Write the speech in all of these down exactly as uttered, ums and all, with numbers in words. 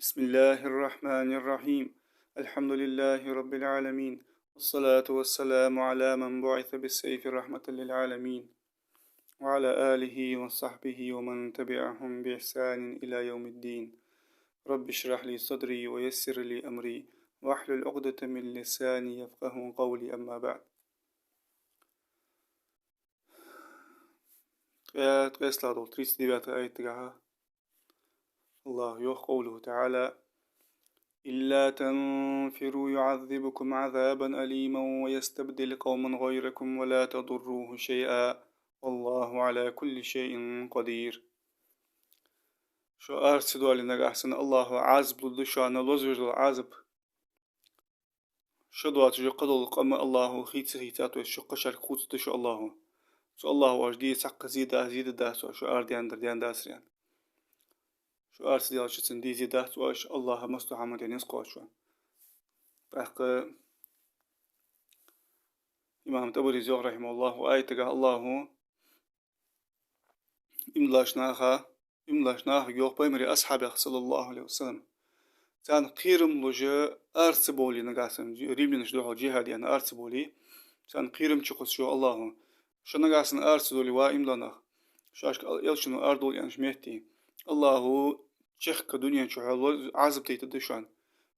بسم الله الرحمن الرحيم. الحمد لله رب العالمين. والصلاة والسلام على من بعث بالسيف رحمة للعالمين. وعلى آله وصحبه ومن تبعهم بإحسان إلى يوم الدين. رب اشرح لي صدري ويسر لي أمري واحلل عقدة من لساني يفقهوا قولي، أما بعد. Ткъаь-, ткъаь ислагӀа дола тридцать девятый аят тӀа АллахӀа йоах, قوله تعالى: إلا تنفروا يعذبكم عذابا أليما ويستبدل قوما غيركم ولا تضروه شيئا والله على كل شيء قدير. Шо ара ца доале, нагахьа санна АллахӀа Ӏазап лургда шоана, лозавеш дола Ӏазап. Шо доацаш кхыдола къам АллахӀа хийца-хийца, то есть шо кхычарга хувцаргда шо АллахӀа. Цу АллахӀа оаш де цхьаккха зе да-, зе дергдац оаш, шо ара даьннадар даьннадац аьнна. Шо ара ца даьлча цун де зе дац оаш, АллахӀ массадолча хӀаманна низ кхоач шоана. ТӀаккха имам ТӀабарис йоах, رحمه الله, укх аята тӀа АллахӀа иман долча наха, иман долча нахага йоах, пайхамара асхьабех, صلى الله عليه وسلم. Царна кхерам луш ара ца боале, нагахьа санна римлянашта духьал джихӀад яьнна ара ца боале, царна кхерам чукхоссаш ва АллахӀа. Шо нагахьа санна ара ца доале, ва иман дола нах, шоашка Элчано арадовла аьннача метте, АллахӀа чехка дунен чу хьо-, Ӏазап дайтаргда шоана.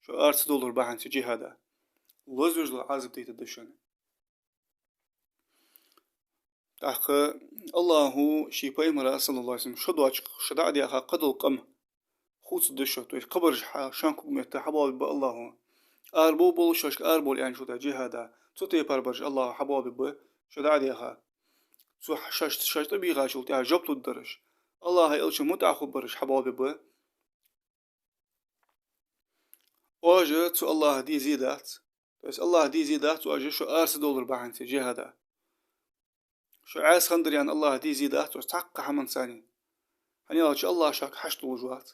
Шо ара ца доалар бахьанца джихӀада. Лозавеш дола Ӏазап дайтаргда шоана. ТӀаккха АллахӀа ший пайхамара, صلى الله عليه وسلم, шо доацаш, шо дӀа а даьха, кхыдола къам хувцаргда шо, то есть кхыбараш хьа-, шоана когаметта хьабоалабергба АллахӀа. Арабовла болаш шоашка арабовла аьнна шо да джихӀада. Цу тайпара бараш АллахӀа хьабоалабергба, шо дӀа а даьха. Цу хьа-, шоаш-, шоаш тӀабийхачул тӀехьагӀа жоп лургдараш, АллахӀа, Элчанна мутӀахьа хургбараш хьабоалабергба. Оаш цу АллахӀа де зе дац. То есть АллахӀа де зе дац оаш шо ара ца доалар бахьанца джихӀада. Шо Ӏеса хиннадар аьнна АллахӀа де зе дац оаш цхьаккха хӀаманца. ХӀана аьлча АллахӀ шуга хьашт долаш вац.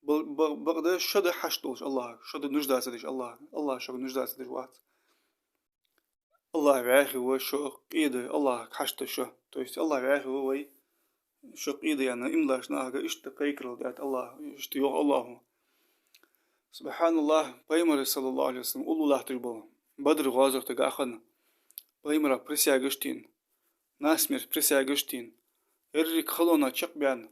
Бал-, ба-, бакъда шо да хьашт долаш АллахӀага, шо да нуждаться деш АллахӀага, АллахӀ шуга нуждаться деш вац. АллахӀ вӀаьхий ва шо къе да, АллахӀага хьашт да шо. То есть АллахӀ вӀаьхий ва вай шо къе да аьнна, иман долча нахага иштта кхайкарал даьд АллахӀа, иштта йоах АллахӀа. СубхьаналлахӀ, пайхамара, صلى الله عليه وسلم, уллув латташ бола Бадр гӀазот тӀа гахана, пайхамара присягаш тенна, насмерть присягаш тенна, еррига халонах чакхбаьнна,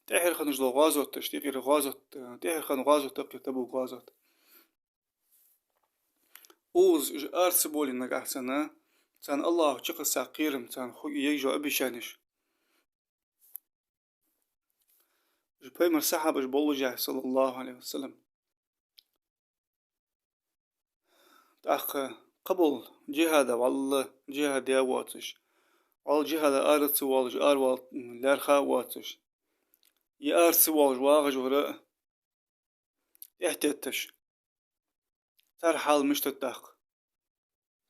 тӀехьара хиннаш дола гӀазоташ, тӀехьара гӀазот, тӀехьара хинна гӀазот да-кх Табук гӀазот. Укхаза уж ара ца боале, нагахьа санна, царна АллахӀа чукхесса кхерам, царна ху-, еш йола обещанеш. Уж пайхамара сахьабаш боллашехь, صلى الله عليه وسلم. ТӀаккха кхыбола джихӀада вӀалла, джихӀад даь воацаш, вӀалла джихӀада ара ца воалаш, аравала лаьрхӀа а воацаш, е ара ца воалаш вагӀаш вар а тӀехьатетташ. Цар хьал мишта да тӀаккха?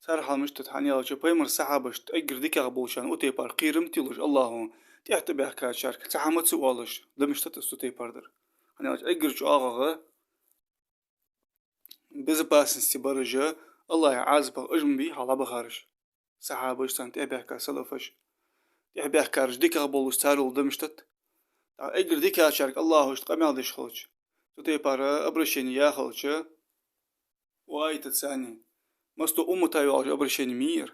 Цар хьал мишта да, хӀана аьлча пайхамара сахьабашта эггара дикагӀа болчарна укх тайпара кхерам тиллаш АллахӀа, тӀехьа тӀабаьхкачарга цхьа хӀама ца оалаш, да мишта да из цу тайпара дар. ХӀана аьлча эггара чӀоагӀагӀа безопасности бараш, АллахӀа Ӏазапах ажма бий хьалха бахараш. Сахьабаш, царна тӀехьабаьхка салафаш, тӀехьабаьхкараш дикагӀа болаш царел да мишта да. ТӀаккха эггара дикачарга АллахӀа иштта къамаьл деш хилча, цу тайпара обращени яь хилча, укх аята цани, массадолча уммата йоагӀаш обращени ма йий ер.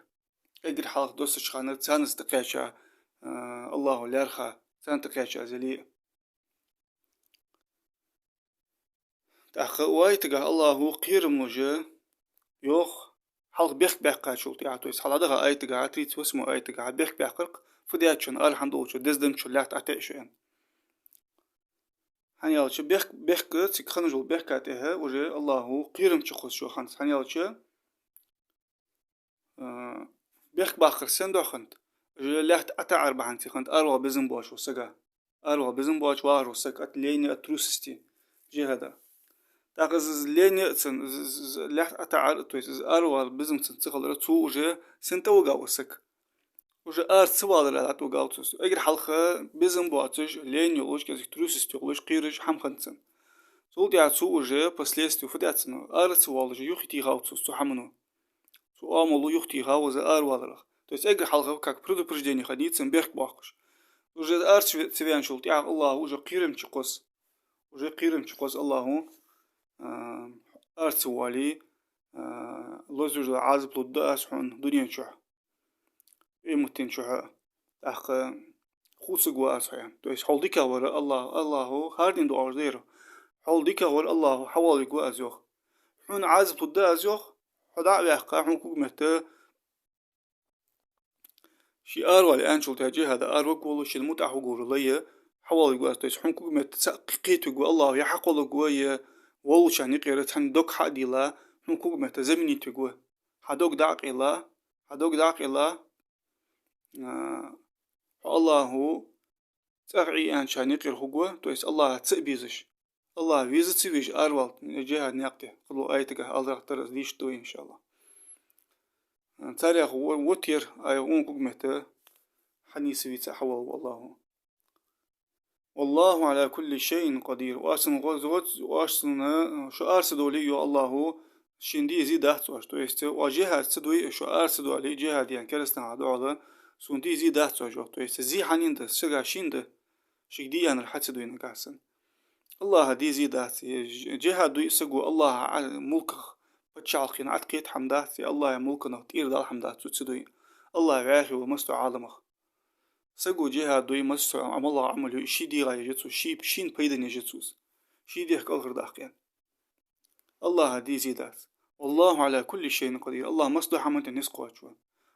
Эггара хьалха доссача хана царнаца тӀакхаьча, а, АллахӀа лаьрхӀа, царна тӀакхаьча из яле а. ТӀаккха укх аята тӀа АллахӀа кхерам луш йоах, хьалха бехк баьккхачул тӀехьагӀа, то есть хьалха дӀадахача аята тӀа, тридцать восьмой аята тӀа бехк баьккхар-кх, фу даьд шоана, ара хӀана долчо, дезденначо лаьтта ӀотаӀа шо аьнна. ХӀана аьлча бехк, бехк, цига хинна йола бехка тӀехьа уже АллахӀа кхерам чукхоссаш ва хӀанз. ХӀана аьлча а, бехк баккхар сен духьа хиннад? Уж лаьтта ӀотаӀар бахьанца хиннад, аравала безам боацаш вола саг. Аравала безам боацаш вагӀаш вола саг, от лени, от трусости, джихӀада. ТӀаккха из, из лени а цун, из, из, из лаьтта ӀотаӀар, то есть из аравала безам цун ца хилар, цо уже сен тӀавигав из саг? Уже ара ца валарал тӀавигав цо. Эггара хьалха безам боацаш, лени йолаш, кӀезига трусость йолаш, кхераш хӀама хиннад цун. Цул тӀехьагӀа цо уже последствия фу даьд цунна? Ара ца валаш, юхатехав цо цу хӀамано. Цу оамало юхатехав из араваларах. То есть эггара хьалха как предупреждение хиннай цунна бехк боаккхаш. Уже ара ца ве-, ца ваьнначул тӀехьагӀа АллахӀа уже кхерам чукхосс. уже кхерам чу кхоз Аллахӏо, а, ара ца воале, а, лозаш дола Ӏазап лургда аз хьона дунен чухь, къематден чухь а. ТӀаккха хувцаргва аз хьо, аьнна. То есть хьол дикагӀвар Аллахӏ, Аллахӏо хӀара дийна дуӀаш дер. Хьол дикагӀвар Аллахӏо хьавоалавергва аз, йоах. Хьона Ӏазап лургда аз, йоах, хьо дӀа а ваьккха, хьона когаметта ший аравала аьнначул тӀехьа, джихӀаде араваргволаш, шийна мутӀахьа вугур лай хьавоалавергва аз. То есть хьона когаметта цаӀ кхетавергва Аллахӏо, е хьакхолларгва, е волча наькъара цхьан дог хьа а дилла, хьона когаметта заменить вергва. Хьа дог дӀа а къелла, хьа дог дӀа а къелла, а, хьо Аллахӏо цӀагӀа Ӏийнача наькъара хургва, то есть Аллахӏа ца а безаш. Аллахӏ веза ца везаш аравала, джихӀаде наькъа тӀа, кхыдолча аятагахь аларах тара из дийшад вай, иншааллахӀ. Царех ва-, вотар, ай, хьона когаметта хьанийсвийца хьавоалаву Аллахӏо. والله على كل شيء قدير. Оаш цунна гӀо-, гӀо-, оаш цунна, шо ара ца доале, йоах Аллахӏо, шийна де зе дац оаш. То есть оаш джихӀад ца дой, шо ара ца доале, джихӀад яь керастанашта духьала, сона де зе дац оаш, йоах. То есть зе хьанна да, сага шийна да, шийга де аьннар хьа ца дой нагахь санна. Аллахӏа де зе дац. Е дж-, джихӀад дой саго Аллахӏа Ӏа-, мулках, паччахьалкхенах Ӏаткхета хӀама дац, е Аллахӏа мулках тӀера дала хӀама дац цо ца дой. Аллахӏ ваьхий ва массадолча Ӏаламах. Саго джихӀад дой, массадолча Ӏамал, Ӏамал йой, ший дегӀа еш я цо, ший, шийна пайдана еш я цо из. Ший дегӀ кӀалхардаккха, аьнна. Аллахӏа де зе дац. والله على كل شيء قدير. Аллахӏ массадолча хӀаман тӀа низ кхоачаш ва.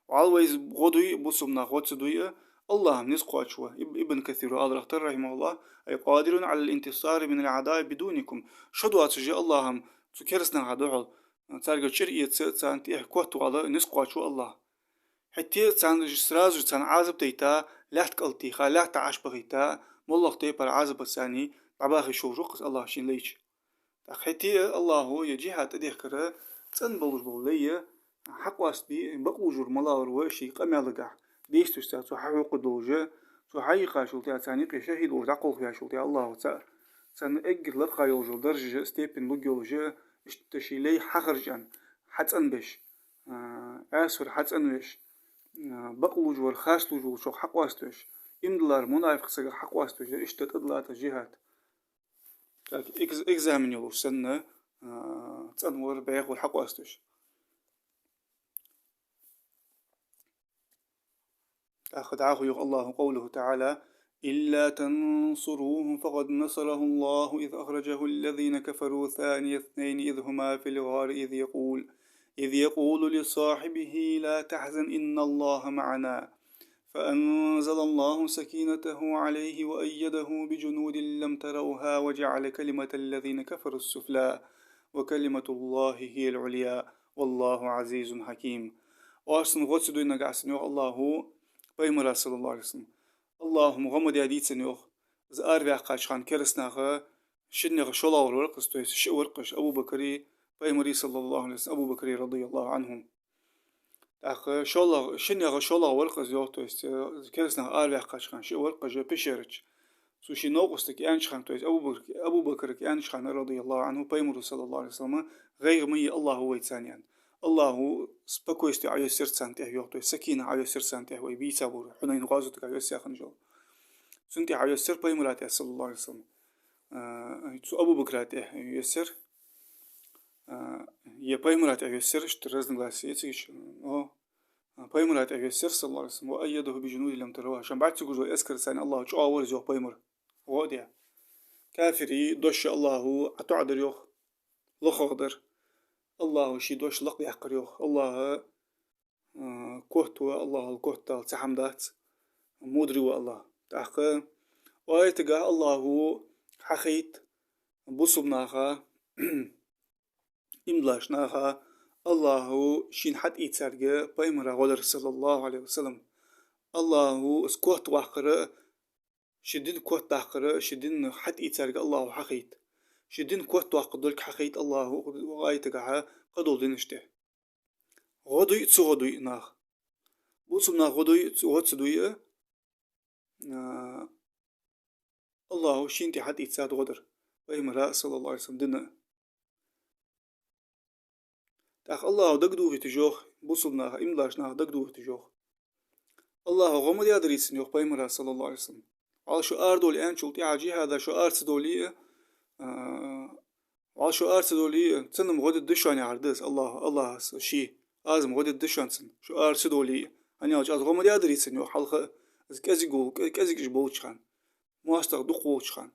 Валлахӏи, вай из гӀо дой, бусалба наха гӀо ца дой а, Аллахӏ-м низ кхоачаш ва. Иб-, Ибн Касира аларах тара, رحمه الله: أي قادر على الانتصار من الأعداء بدونكم. Шо доацаш а Аллахӏ-м цу керастанашта духьала, царга чӀир эца, царна тӀехьа котвала низ кхоачаш ва Аллахӏ. ХӀаьта а царна сразу же царна Ӏазап дайта, лаьтта кӀалтеха, лаьтта Ӏаш бахийта, моллагӀа тайпара Ӏазапаца царна дӀабаха йиш йолаш ва-кх из Аллахӏ шийна лайча. ТӀаккха хӀаьта а Аллахӏо е джихӀад тӀадехкар цӀена болаш бола лай хьакъоастабе бакълувш вар малав вар ва ший къамаьлагахь, действешца цо хьахьокхадолаш а, цо хьайийкхачул тӀехьа царна юкъе шахӀид волаш дӀакхалхаваьчул тӀехьа Аллахӏо цар, царна эггара лакхагӀа йолаш йола даржаш а, степень лургйолаш а, иштта ший лай хьахаржа аьнна, хьацӀенбеш, а, Ӏаьсар хьацӀенвеш, а, бакълувш вар харцлувш волчох хьакъоаставеш, иман диллар мунафикъ сагах хьакъоаставеш, иштта тӀадиллад из джихӀад. Так, экз-, экзамен йолаш санна, а, цӀенвар, бӀехавар хьакъоаставеш. ТӀаккха дӀахо йоах Аллахӏо, قوله تعالى: إلا تنصروه فقد نصره الله إذ أخرجه الذين كفروا ثاني اثنين إذ هما في الغار إذ يقول، إذ يقول لصاحبه لا تحزن إن الله معنا، فأنزل الله سكينته عليه وأيده بجنود لم تروها وجعل كلمة الذين كفروا السفلى وكلمة الله هي العليا والله عزيز حكيم. Оаш цунна гӀо ца дой нагахь санна, йоах Аллахӏо пайхамара, صلى الله عليه وسلم. Аллахӏо-м гӀо ма даьдий цунна, йоах. Из араваьккхача хана керастанаха шиннех шоллагӀвар вар-кх из, то есть шиъ вар-кх уж: Абу Бакри, пайхамари, صلى الله عليه وسلم, Абу Бакри, رضي الله عنهم. ТӀаккха шоллагӀ-, шиннех шоллагӀа вар-кх из, йоах, то есть, э, керастанаха араваьккхача хана шиъ вар-кх уж пещера чу. Цо ший новкъостага аьннача хана, то есть Абу Бакр-, Абу Бакрага аьннача хана, رضي الله عنه, пайхамаро, صلى الله عليه وسلم: «ГӀайгӀа ма е, Аллахӏо вайца», — аьнна. Аллахӏо спокойствие Ӏойоссаяр царна тӀехьа, йоах, то есть сакина Ӏойоссаяр царна тӀехьа, вай бийца бура Хьунайн гӀазотага Ӏойоссаяь хинна йола. Цунна тӀехьа Ӏойоссаяр пайхамара тӀехьа, صلى الله عليه وسلم. А, цу Абу Бакра тӀехьа йоссаяр, а, е пайхамара тӀехьа йоссаяр, иштта разногласие я цига, но, а, пайхамара тӀехьа йоссаяр, صلى الله عليه وسلم, وأيده بجنود لم تروها. Шоана бӀарга ца гуш дола эскарца Аллахӏо чӀоагӀа вар из, йоах, пайхамар. ГӀо а даь. Кафирий дош Аллахӏо ӀотоӀадар, йоах, лохагӀдар. Аллахӏо ший дош лакхдаьккхар, йоах. Аллахӏ, а, котва, Аллахӏал котдала цхьа хӀама дац, мудрый ва Аллахӏ. ТӀаккха оаятагахь Аллахӏо хьахайт бусалба наха, иман диллача наха, Аллахӏо шийна хьатӀаийцарга пайхамара гӀо дар, صلى الله عليه وسلم. Аллахӏо из котваккхар, ший дин котдаккхар, ший дин хьатӀаийцарга Аллахӏо хьахайт. Ший дин котдоаккхаргдолга хьахайт Аллахӏо укх аятагахь кхыдолча динашта тӀа. ГӀо дой а, ца гӀо дой а нах. Бусалба нах гӀо дой а, ца, гӀо ца дой а, а, Аллахӏо шийна тӀа хьатӀаийцад гӀо дар. Пайхамара, صلى الله عليه وسلم, дина. ТӀаккха Аллахӏо дагадохийташ йоах, бусалба наха, иман диллача наха дагадохийташ йоах. Аллахӏо гӀо ма даьдарий цунна, йоах, пайхамара, صلى الله عليه وسلم. Валлахӏи, шо арадоале аьнначул тӀехьа, джихӀада шо ара ца доале а, а, вӀалла шо ара ца довле, цунна-м гӀо дергда шоана яхар да из, АллахӀа, АллахӀа ший, аз-м гӀо дергда шоана цунна, шо ара ца довле. ХӀана аьлча аз гӀо ма даьдарий цунна, йоах, хьалха из кӀезига вол-, кӀе-, кӀезига уж болча хана, моастагӀа дукха волча хана.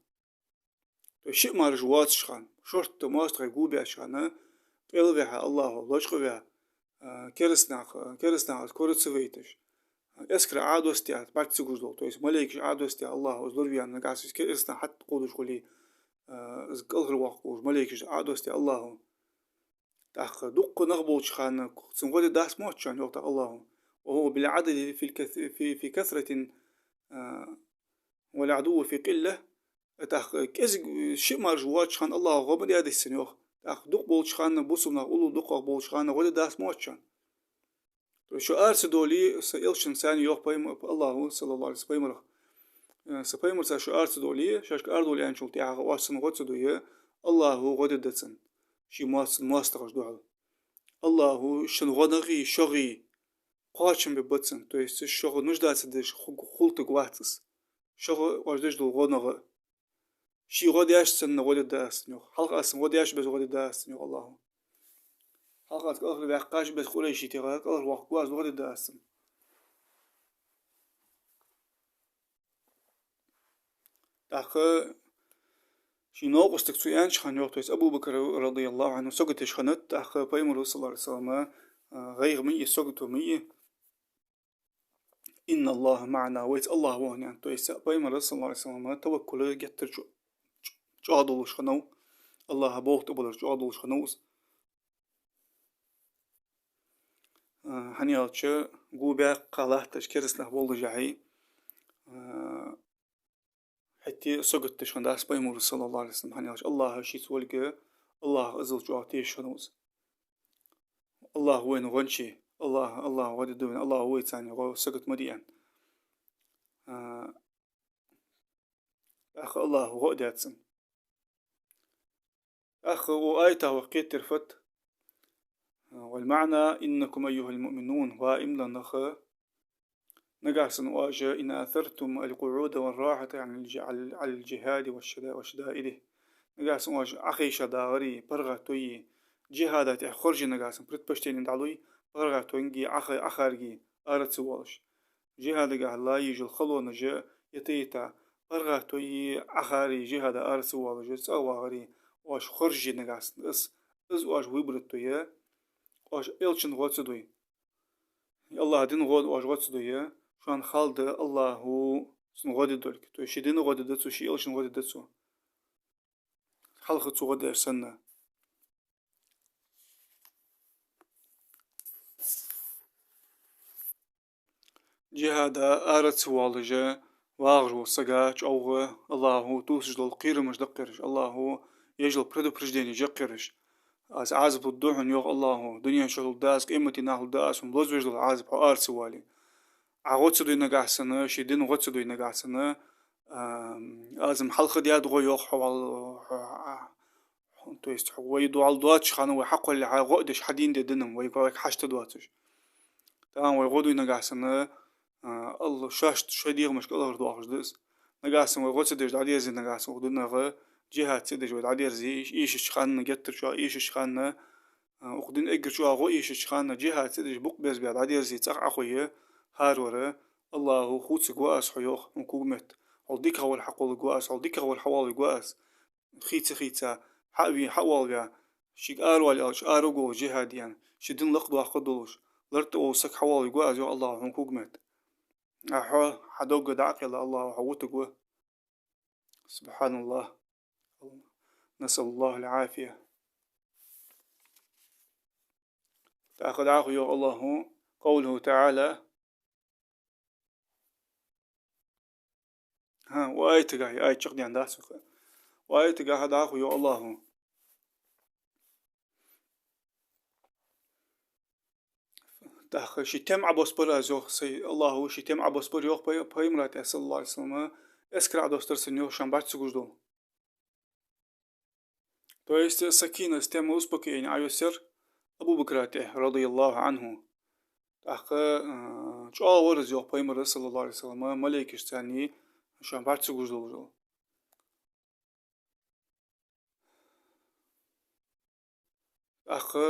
То есть шиъ мараш воацача хана, шортта моастагӀий го баьча хана, къел ваь АллахӀа, лочкъа ваь, а, кераста нах, кераста нах из кора ца вайташ, эскар Ӏодоссадаь, бӀарга ца гуш дола, то есть малейкаш Ӏодоссадаь АллахӀа из лораваьнна, нагахьа санна из кераста нах хьатӀакхувдаш хуле, а, из кӀалхарваккха волаш малейкаш Ӏодоссадаь АллахӀа. ТӀаккха дукха нах болча хана цунна гӀо дергдац ма оалаш, йоах тӀаккха АллахӀа. وهو بالعدل في الكث-، في، في كثرة، а, والعدو في قلة. ТӀаккха кӀезига, шиъ мараш воацача хана АллахӀа гӀо ма даьдий цунна, йоах. ТӀаккха дукха болча хана, бусалба нах уллув дукхагӀа болча хана гӀо дергдац ма оалаш. То есть шо ара ца довле, са элчанца, йоах пайм-, АллахӀа, саллаллахӀу Ӏалайхи ва саллам, пайхамарах. Э, са пайхамарца шо ара ца довле, шоашка ара довла аьнначул тӀехьагӀа оаш цунна гӀо ца дой, АллахӀа гӀо дергда цунна, ший моастагӀ-, моастагӀашта духьал. АллахӀа шун гӀо нагӀий, шогӀий кхоачам бергба цунна, то есть шогӀа нуждаться деш ху-, хулийтаргвац из. ШогӀа оаш деш дола гӀо нагӀа. Ший гӀо деш санна гӀо дергда аз цунна, йоах. Хьалха аз цунна гӀо деш беза гӀо дергда аз цунна, йоах АллахӀа. Хьалха аз кӀалхарваьккхача беза къурайшитех кӀалхарваккхаргва аз, гӀо дергда аз цунна. ТӀаккха ший новкъостага цо аьннача хана, йоах, то есть Абу Бакр, радияллахӀу Ӏанху, сагота тӀа хиннад, тӀаккха пайхамара, саллаллахӀу Ӏалайхи ва саллам, а, гӀайгӀа ма йий, сагото ма йий. إن الله معنا, вайца АллахӀ ва хьона, аьнна. То есть пайхамар, саллаллахӀу Ӏалайхи ва саллам, таваккул геттара чӀо-, чӀ-, чӀоагӀа долаш хиннав, АллахӀа бовхьа тӀабалар чӀоагӀа долаш хиннав из. А, хӀана аьлча, го баьккха латташ кераста нах боллашехь, а, хӀаьта а сагот деш хиннадац пайхамар, саллаллахӀу Ӏалайхи ва саллам, хӀана аьлча АллахӀ шийца волга, АллахӀ азал чӀоагӀа тешаш хиннав из. АллахӀ вайна гӀончий, АллахӀ, АллахӀ гӀо дергда вайна, АллахӀ вайца гӀо сагот ма дий, аьнна. А, тӀаккха АллахӀа гӀо а даьд цунна. ТӀаккха укх аятах вай кхетар фуд? والمعنى: إنكم أيها المؤمنون, ва иман дола нах, нагахьа санна оаш, إن آثرتم القعود والراحة عن الج-، على، على الجهاد والشدا-، وشدائده. Нагахьа санна оаш Ӏохайша дагӀари, паргӀато йи, джихӀада тӀехьа хорже нагахьа санна предпочтение дӀалуй, паргӀатонга, Ӏоха-, Ӏохарга ара ца воалаш. ДжихӀадагахьа ла йиш йола халонаш йита-йита, паргӀато йи, Ӏохари, джихӀада ара ца воалаш, цӀагӀа вагӀари, оаш хорже нагахьа санна из, из оаш выбрать дой, оаш элчанна гӀо ца дой, АллахӀа дина гӀо оаш гӀо ца дой, шоана хала да АллахӀа цунна гӀо де долга. То есть ший дина гӀо дергда цо, ший элчанна гӀо дергда цо. Хьалха цо гӀо деш санна. ДжихӀада ара ца воалаш вагӀаш вола саг чӀоагӀа АллахӀа тувсаш дола кхерамаш да кхераш, АллахӀа еш йола предупрежденеш я кхераш. Аз Ӏазап лургда хьона, йоах АллахӀа, дунен чу лургда аз, къематдийнахьа лургда аз хьона лозавеш дола Ӏазап, хьо ара ца воале. Ӏа гӀо ца дой нагахьа санна, ший дина гӀо ца дой нагахьа санна, а, аз-м хьалха даьд гӀо, йоах, хьо вал-, хьо, а, то есть хьо вай духьал доацача хана, вай хьакхоллалехьа гӀо а деш, хьадийна да дина-м, вай, вайга хьашт доацаш. ТӀаккха вай гӀо дой нагахьа санна, а, АллахӀ, шоашта, шоай дегӀамашка кӀалхардоахаш да из. Нагахьа санна вай гӀо ца деш дӀадерзе нагахьа санна укх динах, джихӀад ца деш вай дӀадерзе, эш-, эшача хана, геттара чӀоагӀа эшача хана, а, укх дина эггара чӀоагӀа гӀо эшача хана, джихӀад ца деш букъ безбаь дӀадерзе, цӀагӀа Ӏохайе, хӀаравар, АллахӀа хувцаргва аз хьо, йоах, хьона когаметта. Хьол дикагӀвар хьакхолларгва аз, хьол дикагӀвар хьавоалавергва аз. Хийца-хийца, хьа а ве-, хьа а воалаваь, шийга аравала аьлча, араваргволаш джихӀад де, ший дин лакхдоаккхаргдолаш, лартӀа вола саг хьавоалавергва аз, йоах АллахӀа, хьона когаметта. Ахьа, хьа дог дӀа а кхелла, АллахӀа хьо вутаргва. سبحان الله. نسأل الله العافية. ТӀаккха дӀахо йоах АллахӀа, قوله تعالى. ХӀа, укх аятагахьа, ер аят чакхдаьнна дац вай. Укх аятагахьа дӀахо йоах АллахӀа. ТӀаккха ший тем Ӏобоссабар аз, йоах, сай, АллахӀа ший тем Ӏобоссабар, йоах, пай-, пайхамара тӀа, саллаллахӀу Ӏалайхи ва саллам, эскар Ӏодоссадар цунна, йоах, шоана бӀарга ца гуш дола. То есть сакинат, тем успокоения Ӏойоссаяр Абу Бакра тӀа, радияллахӀу Ӏанху. ТӀаккха, а, чӀоагӀа вар из, йоах, пайхамар, саллаллахӀу Ӏалайхи ва саллам, малейкашца шоана бӀарга ца гуш долаш. ТӀаккха: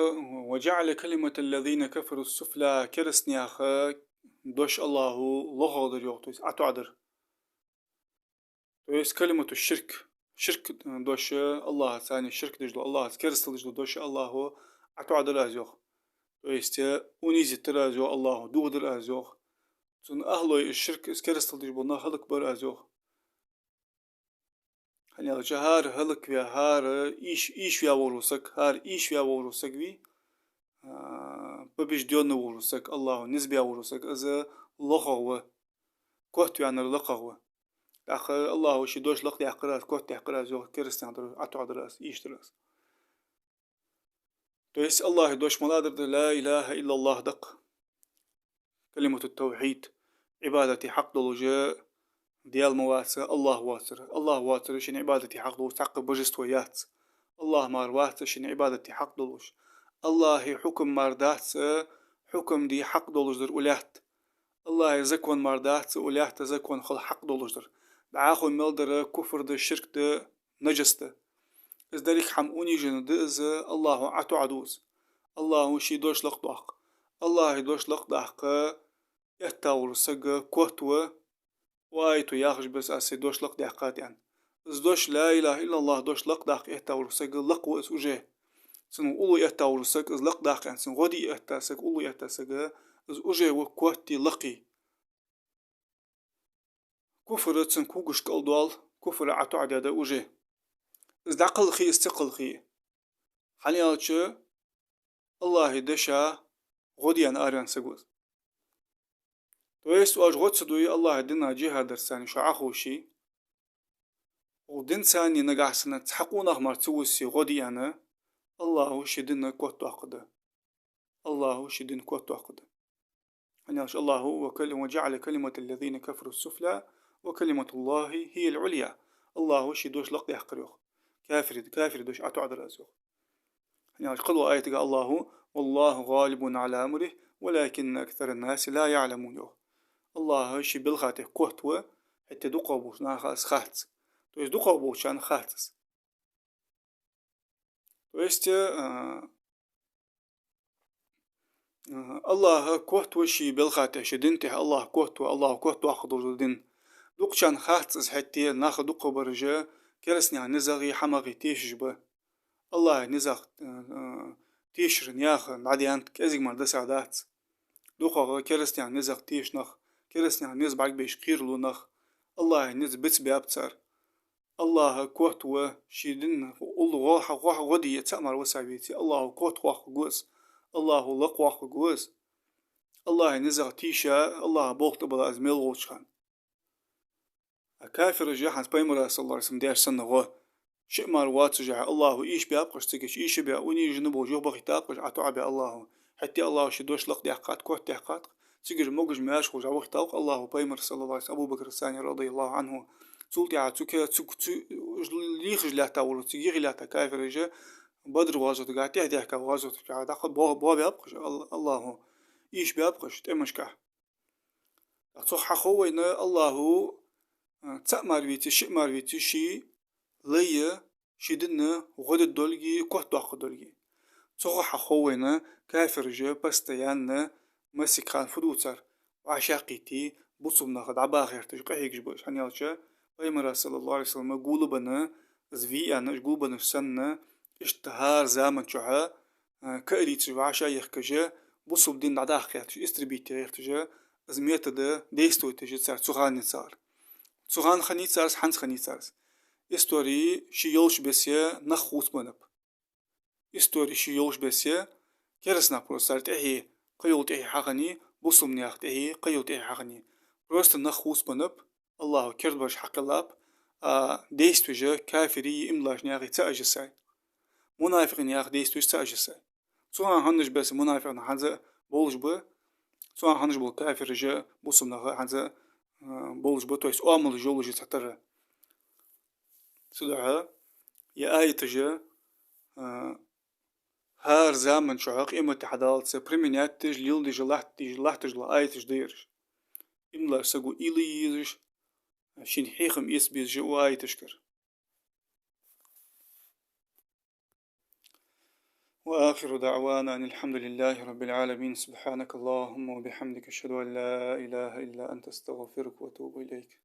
«وجعل كلمة الذين كفروا السفلى», керастий наьха дош Аллахӏо лохагӀа дир йоах, то есть ӀотоӀадар. То есть калимату ширк, ширк дош, Аллахӏаца ширк деш дола, Аллахӏаца керастал деш дола дош Аллахӏо ӀотоӀадар аз йоах. То есть унизить дир аз йоах Аллахӏо, дохадир аз йоах. Цун ахӀлой, из ширк, из керастал деш бола нах хӀалакбир аз йоах. ХӀана аьлча хӀара хӀалакваь, хӀара ийш-, ийшаваь волаш вола саг, хӀара ийшаваь волаш вола саг вий, а, побеждённый волаш вола саг, Аллахӏо низ баь волаш вола саг, из лохагӀа ва, котваьннар лакхагӀа ва. ТӀаккха Аллахӏо ший дош лакхдаьккхар аз, котдаьккхар аз йоах, керастий наьха дош ӀотоӀадар аз, ийшадар аз. То есть Аллахӏа дош малагӀа дар да? لا إله إلا الله да-кх. Калимату тавхьид. Ӏибадате хьакъ долаш Даьла ма вац, Аллахӏ воацар. Аллахӏ воацар шийна Ӏибадате хьакъ долаш цхьаккха божество яц. Аллахӏ мара вац шийна Ӏибадате хьакъ долаш. Аллахӏа хьукам мара дац хьукам де хьакъ долаш дар укх лаьтта. Аллахӏа закон мара дац укх лаьтта закон хила хьакъ долаш дар. ДӀахо мел дар куфр да, ширк да, нажас да. Из деррига хӀама униженно да из, Аллахӏо ӀотоӀаду из. Аллахӏо ший дош лакхдоаккх. Аллахӏа дош лакхдаккха этта волаш вола саг котва, укх аято яхаш беса, аз сай дош лакхдаьккхад аьнна. Из дош, لا إله إلا الله дош лакхдаккха этта волаш вола саг лакхва из уже. Цун уллув этта волаш вола саг из лакхдаккха аьнна, цун гӀо де этта саг, уллув этта саг, из уже ва котти, лакхи. Куфр цун когаш кӀалдоал, куфр ӀотоӀадаьд уже. Из дӀакхалхе, из ца кхалхе. ХӀана аьлча Аллахӏа деша гӀо де араваьнна саг ва из. То есть оаш гӀо ца дой Аллахӏа дина джихӀадарца шо Ӏоховше, укх динца нагахь санна цхьа къонах мара ца вуссе гӀо де аьнна, Аллахӏо ший дин котдоаккхаргда. Аллахӏо ший дин котдоаккхаргда. ХӀана аьлча Аллахӏо: «وكل-، وجعل كلمة الذين كفروا السفلى وكلمة الله هي العليا». Аллахӏо ший дош лакхдаьккхар йоах. Кафир, кафир дош ӀотоӀадар аз йоах. ХӀана аьлча кхыдолча аятагахь Аллахӏо: «والله غالب على أمره ولكن أكثر الناس لا يعلمون» йоах. Аллахӏ ший белха тӀа котва, хӀаьта дукхагӀболча наха из хац. То есть дукхагӀболчарна хац из. То есть, а, а, Аллахӏ котва ший белха тӀа, ший дин тӀа Аллахӏ котва, Аллахӏо котдоаккхаргдолаш дола дин. Дукхачарна хац из, хӀаьта нах дукхагӀбараш керастий наьха низагӀеи хӀамагӀеи тешаш ба. Аллахӏа низагӀа, а, а, тешар наьха дӀадаьннад, кӀезига мара дисадац. ДукхагӀа керастий наьха низагӀа теша нах, керастий наьха низ бӀаргабеш кхералу нах, Аллахӏа низ бицбаьб цар. Аллахӏ котва ший дин, уллув гӀо-, гӀо-, гӀо де цаӀ мара висавеце, Аллахӏо котвоаккхаргва из, Аллахӏо лакхвоаккхаргва из. Аллахӏа низагӀа тийша, Аллахӏа болх тӀабилла из мел волча хана. А кафираш хӀанз Пайхамара, صلى الله عليه وسلم, деш санна гӀо, шиъ мара воацаш, Аллахӏо ийшабаьб-кх уж, цига уж ийшабаь, униженно болаш юхабахийтаб-кх уж, ӀотоӀабаь Аллахӏо. ХӀаьта Аллахӏо ший дош лакхдаьккхад, котдаьккхад-кх. Цига уж могаш-маьрша волаш вахийтав-кх Аллахӏо Пайхамар, صلى الله عليه وسلم, Абу Бакр ас-Сани, رضي الله عنه. Цул тӀехьагӀа цу ке-, цу, цу, уж лехаш лаьттав волаш, цига йихи лаьтта кафираш, Бадр гӀазота тӀехьа даьхкача гӀазоташка дӀакха бо-, боабаьб-кх уж Ал-, Аллахӏо. Ийшабаьб-кх уж тӀемашкахь. Цох хьахов вайна Аллахӏо, а, цаӀ мара веце, шиъ мара веце, ший лай, ший дин гӀо дергдолга, котдоаккхаргдолга. Цох хьахов вайна кафираш постоянно массехк хана фу ду цар, вӀашагӀкхийтте, бусалба нах дӀабаха гӀерташ, къахьегаш ба уж. ХӀана аьлча Пайхамара, صلى الله عليه وسلم, гулбенна, из вий аьнна, уж гулбеннараш санна, иштта хӀара заман чухь, а, каалийцаш, вӀашагӀъехкаш, бусалба дин дӀадаккха гӀерташ, истребить де гӀерташ, из метод действовать деш я цар цу хана ницкъагӀа. Цу хана хиннай цар из, хӀанз хиннай цар из. Истори ше йолча бесса нах хувцабеннаб. Истори ше йолча бесса кераста нах просто цар тӀехье, кхыйола тӀехье хьахиннай, бусалба наьха тӀехье, кхыйола тӀехье хьахиннай. Просто нах хувцабеннаб, Аллахӏо кердабараш хьакхеллаб, а действеш кафирий, иман долча наьха цаӀ уж йисай. Мунафикъий наьха действеш цаӀ уж йисай. Цу хана хиннача бесса мунафикъий нах хӀанз а болаш ба, цу хана хинна бола кафираш бусалба наха хӀанз а, а, болаш ба, то есть оамалаш йолаш я цхьатарра. Цудухьа ер аяташ, а, хӀара заман чухь къемат ди хьадаллалца применять деш, леладеш латташ, латташ дола аяташ да ераш. Иман долча саго уйла е езаш, шийна хьехам эца безаш я укх аяташкара. وآخر دعوانا أن الحمد لله رب العالمين. سبحانك اللهم وبحمدك، أشهد أن لا إله إلا أنت، أستغفرك وأتوب إليك.